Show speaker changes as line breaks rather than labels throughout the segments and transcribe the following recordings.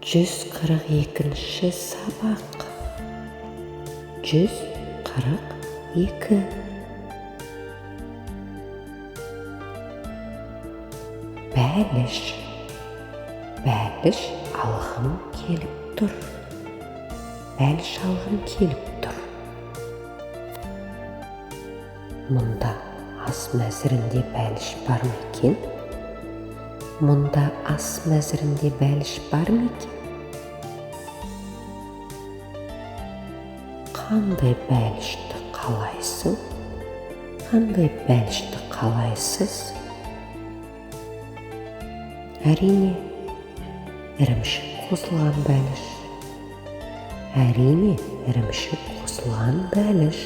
142-ші сабақ. 142. Бәліш. Бәліш алғым келіп тұр. Бәліш алғым келіп тұр. Мұнда ас мәзірінде бәліш бар ма екен? Мұнда ас мәзірінде бәліш бар ма екен? Қандай бәлішті қалайсың? Қандай бәлішті қалайсыз? Әрине, ірімшік қосылған бәліш. Әрине, ірімшік қосылған бәліш.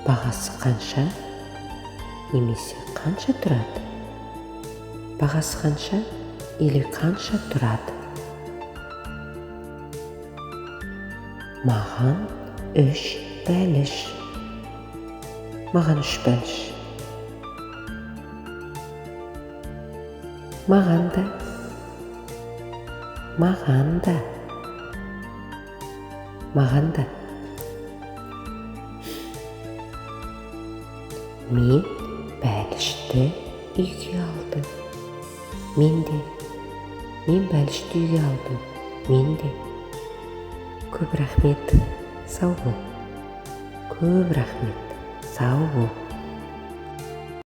Бағасы қанша? Немесе қанша тұрады? Бағасы қанша или қанша тұрады? Маған 3 бәліш. Маған 3 бәліш. Маған да. Маған да. Маған да. Мен бәлішті үйге алдым. Мен де. Мен бәлішті үйге алдым. Мен де. Көп рахмет, сау бол. Көп рахмет, сау бол.